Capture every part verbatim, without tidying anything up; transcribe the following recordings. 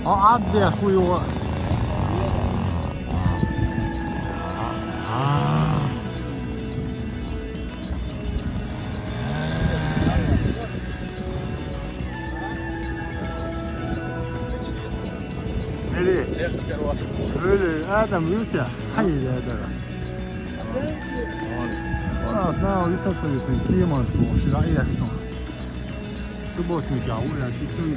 Aa, عدي يا اخوي هو. Nereye? Öyle adam yoksa. Hayır ya da. Ora na ita se mi princima tu si la ia. Subotnika, ura, ci sono.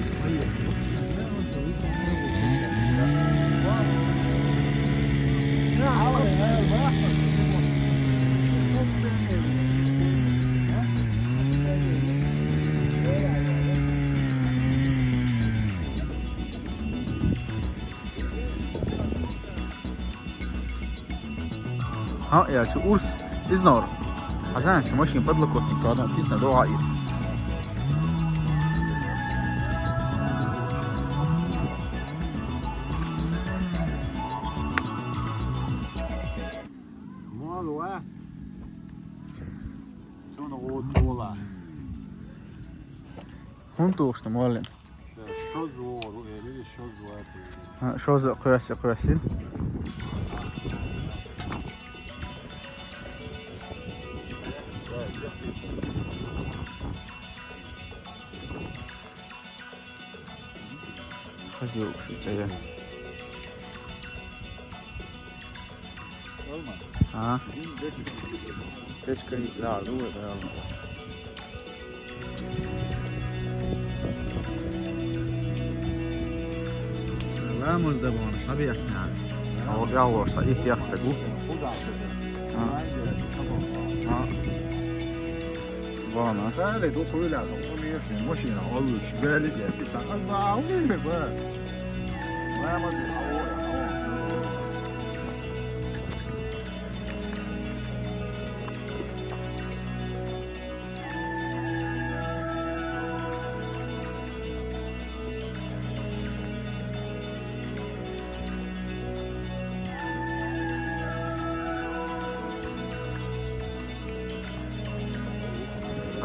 Ха, я чу урс из нор. Хазан си машин подлокотник, чу адам кисна до аиц. Мало, а? Что на вот было? Хун тохта, муаллим. Шо зуо, э, били шо зуо, э. Ха, шоза кхуьсси, кхуьссина. Хаза йоуш ю цӀе я. Алма. А? Дин дечик. Дечка и, да, ну, это алма. Ламаз да бон, шаби ахна. О, я лор, са ит яхста гу. Куда ты? А. А. Вон, а? Далее, до хуйля, там, конечно, машина, а лучше, гали, я спитал, а, да, а, у меня, ба. Моя машина, а, о, а, о.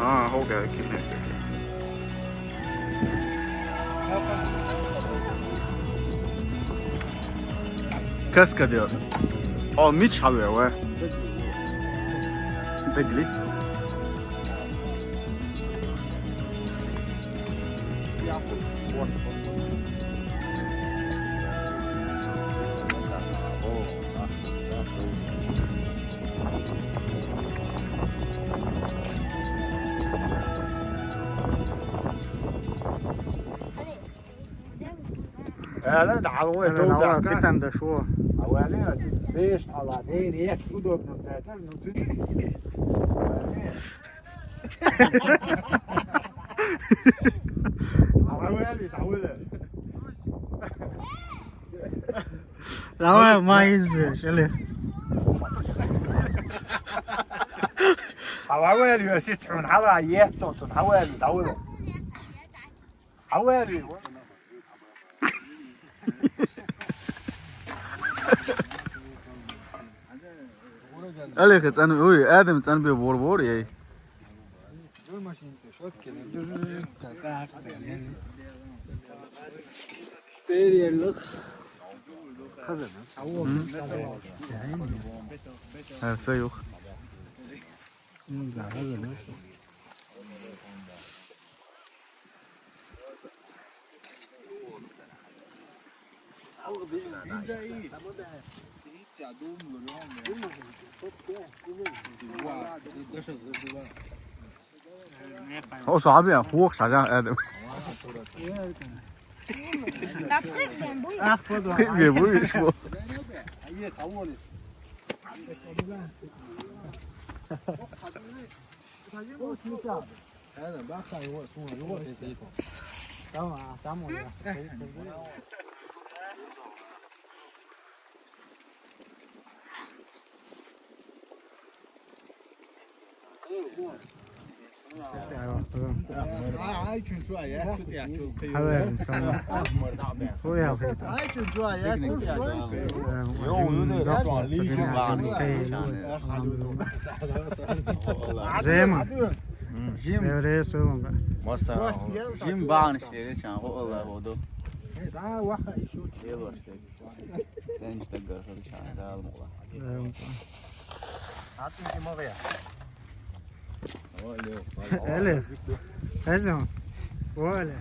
А, хӀу гӀеркинехь. Каскадер. О, мич хьавер, ва? Дагли. Ала, дӀа, ала, дӀа, дӀа, дӀа, битан да шо. Авали, леш, ала, дей, рек, удобно, да, ну, ты. Авали, авали. Давай, ма избе, шали. Авали, ситхун, хала, еттон, авали, авали. Алехи цӀан, ой, Адам цӀанбе бор-бор, яй. М. Ха, са юх. О, саби, хух, шаган, Адам. Прыгай, будешь. Зема. Девре сулунга. Маса. Жим багнаш леге чан, хо Аллах водо. Сенч таггар хар чан, дал мула. Эле. Эзем. Оля.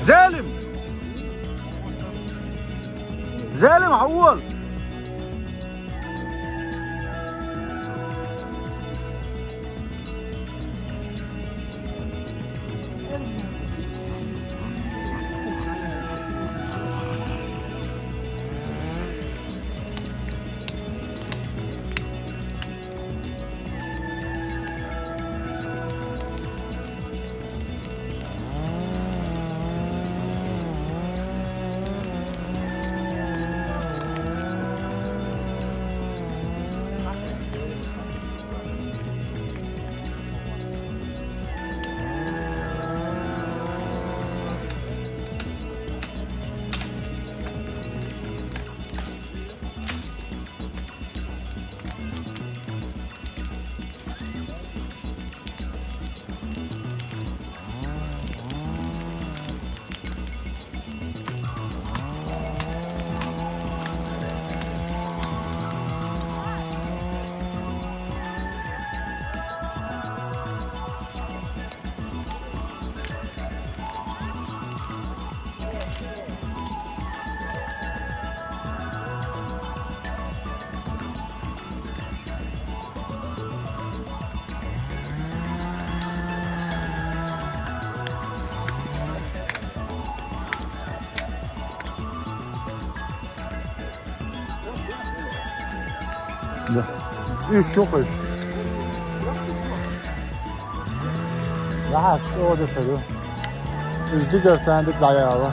Зелим! Зелим, хьавол! Да. Иш шу хиш. Раьхьа чӀоагӀа дика ду. Уж дигара царна дика дӀаяла.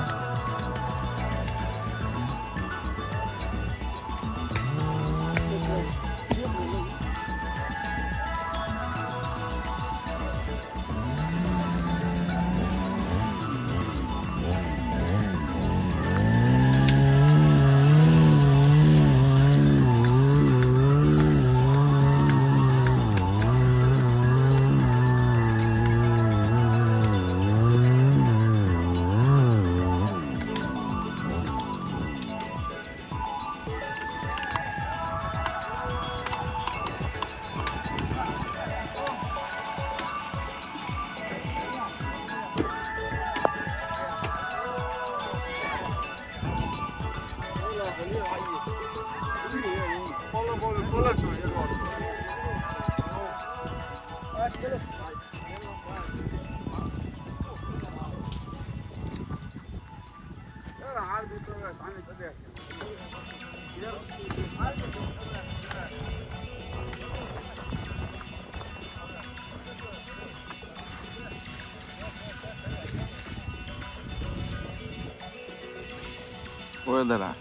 Where the line?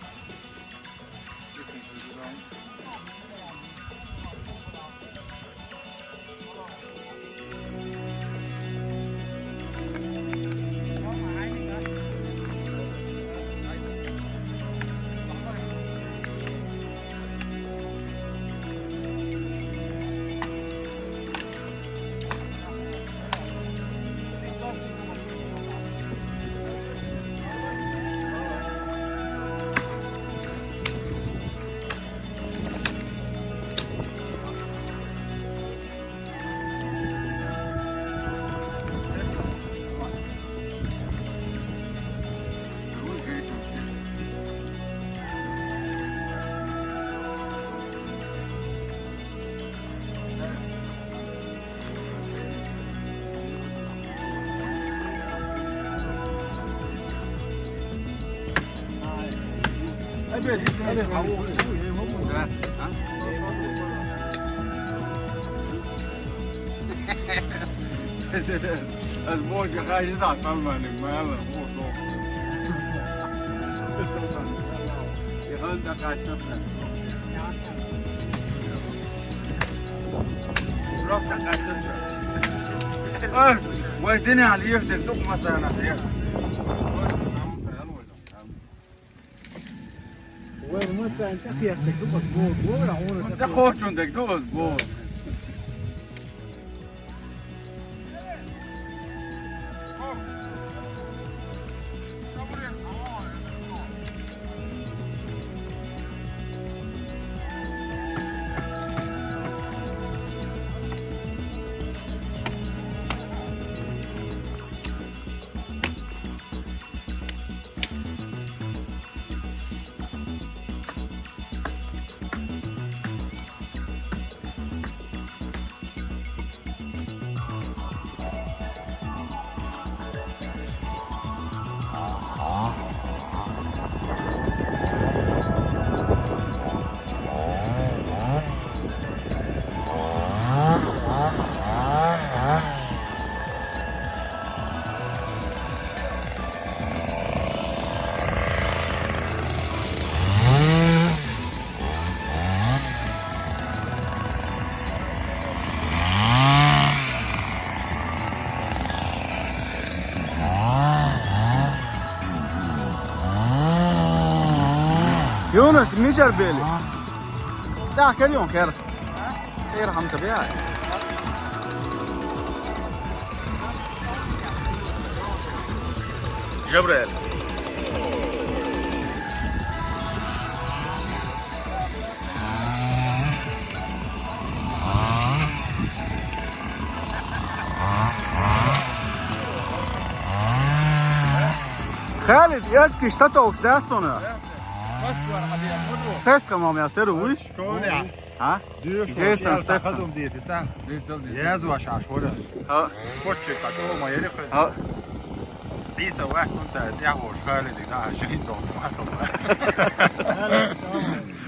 As boas garragens da Salmani, mas ela, boa, boa. Errando a caixa. Pronto, a caixa. Ah, vai ter ali, eu tenho que tomar essa na terra. Ué, mas essa aqui é que tu gosta, boa, boa, Não te gosto onde é que tu és, boa. يونس، ميجر بيلي. ساعة كل يوم خير. سير حمك بيها. جبريل. خالد، يا زكي، اشتتوا، وش ده تصنع؟ اشتت كمان يا ترى، وي؟ ها؟ Jason Statham. Jezu ašašore. Ha. Počeka to ma yeri. Ha. Isa, wa kunta ya ho Halid, da, šehin do.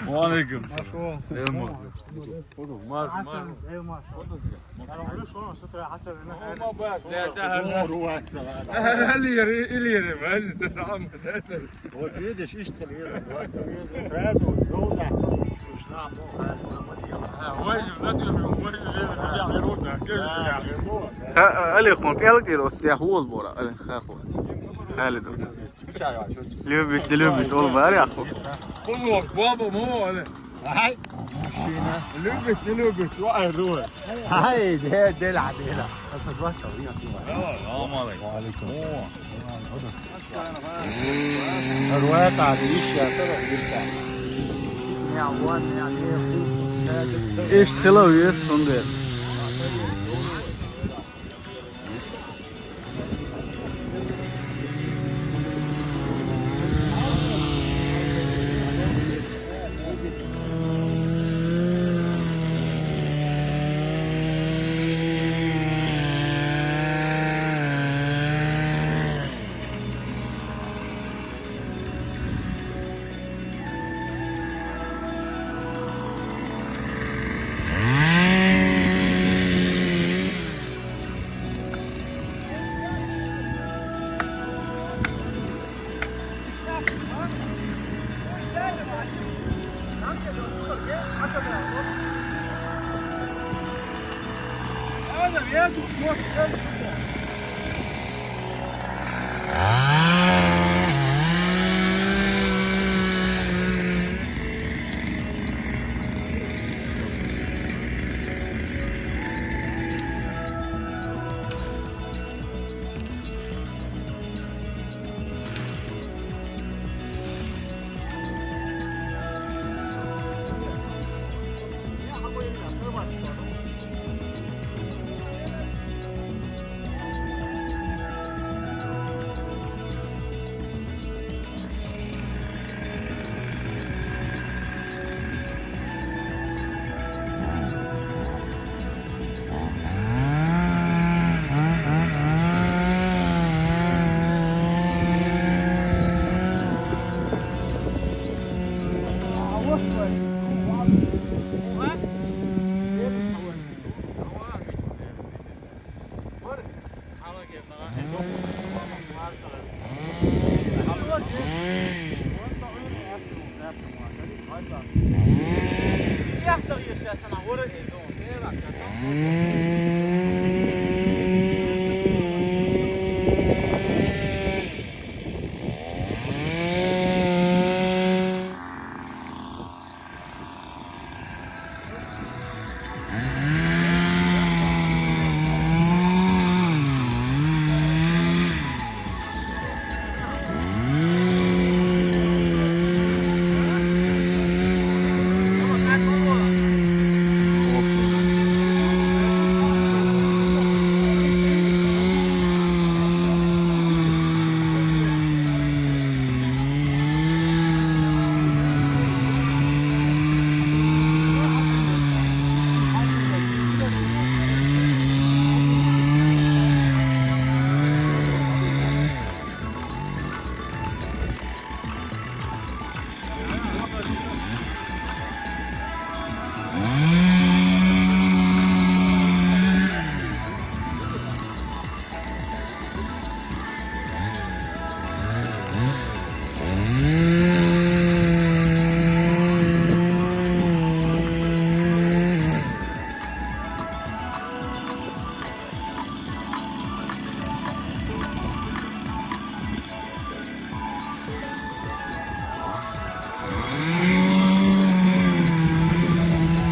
Wa alaikum. Elmo. Maz, maz. Ama bak, ne daha. Ileri, ileri, ben de tamam. Vidiš, isto li jedan, ovako li jedan, Frado, Doda, što znam, ovo, ha, tamo ti je. Ha, ovaj je, ne diyorum, ovaj je, ya, ya, ya. Ha, ali on pjeli ti rosti, ja, huol bora, ali, ha, huol. Hali do. Ljubit, ljubit, ol var ya, huol. Oğlum, baba, mama, ali. Aj. Ljubit, ljubit, vay, ruh. Aj, de, de la, de la. Selamun alejkum. Ruh, ta, iş ya, ta, iş ya. Iş tela üye sunde.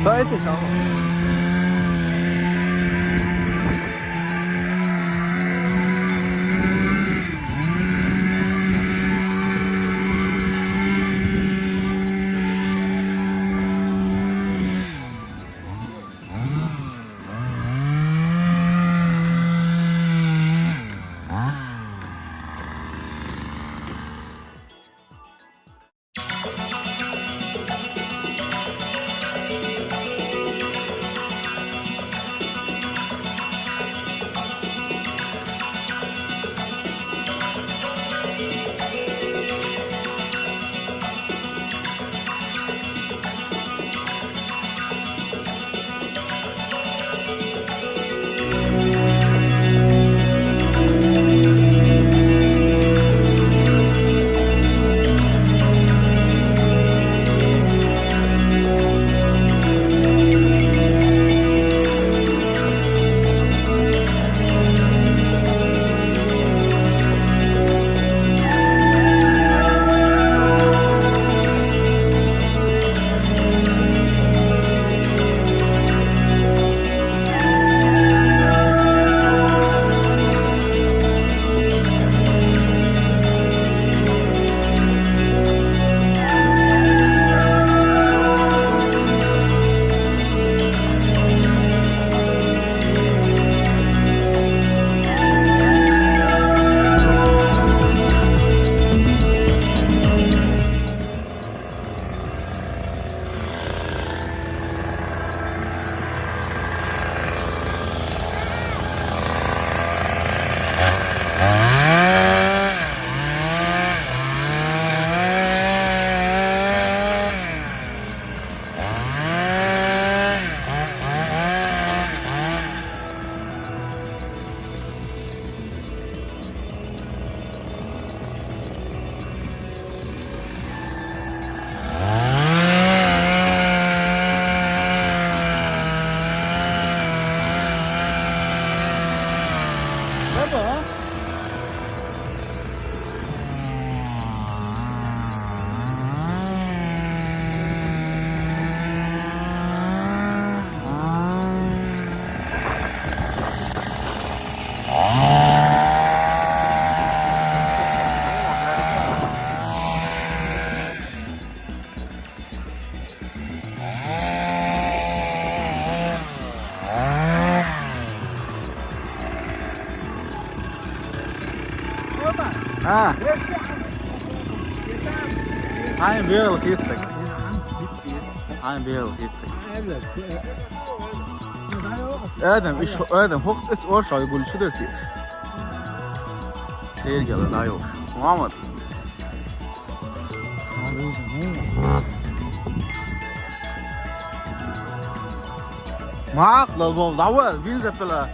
Ba ete sa. А. Хьайн бегӀал хийттаг. Хьайн бегӀал хийттаг. Адам, иш, Адам, хӀокху тӀе ца оршал гулчу дара теша. Сергела дӀайолуш. Мухьаммад. Макъ лал бов, давай, вин запила.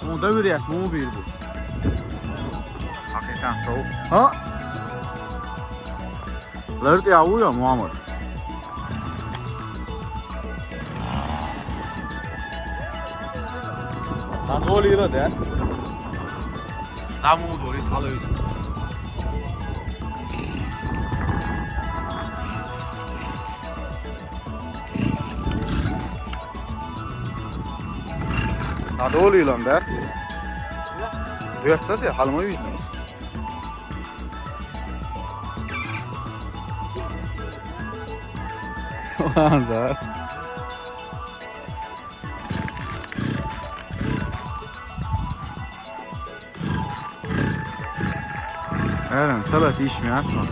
Ну, доверять, ну, убил бы. Хьакхетахь тов. А? Лар тӀе а ву я, Мухьаммад? ДӀадолийла дац. ДӀа муха долий, цхьа левза. ДӀадолийла дац иза. Доьттан те, хьала ма вижна иза. Ванза. Эрен, салат ишмеяц он.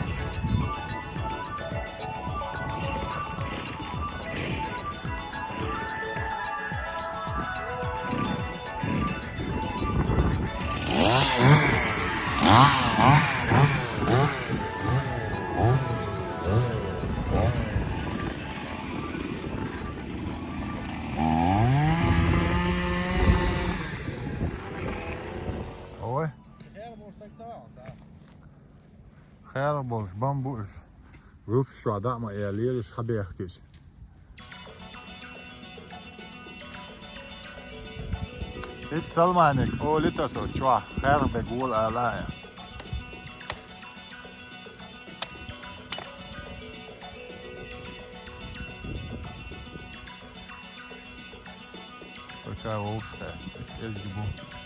Ой. Хера болуш бан бу уьш. Руф шо даа ма эллера уьш хьабехкаш. Ит Салманек, олита со чохь, херх бе гула ала а. Пока вовшахкхаьчна, эзги бу.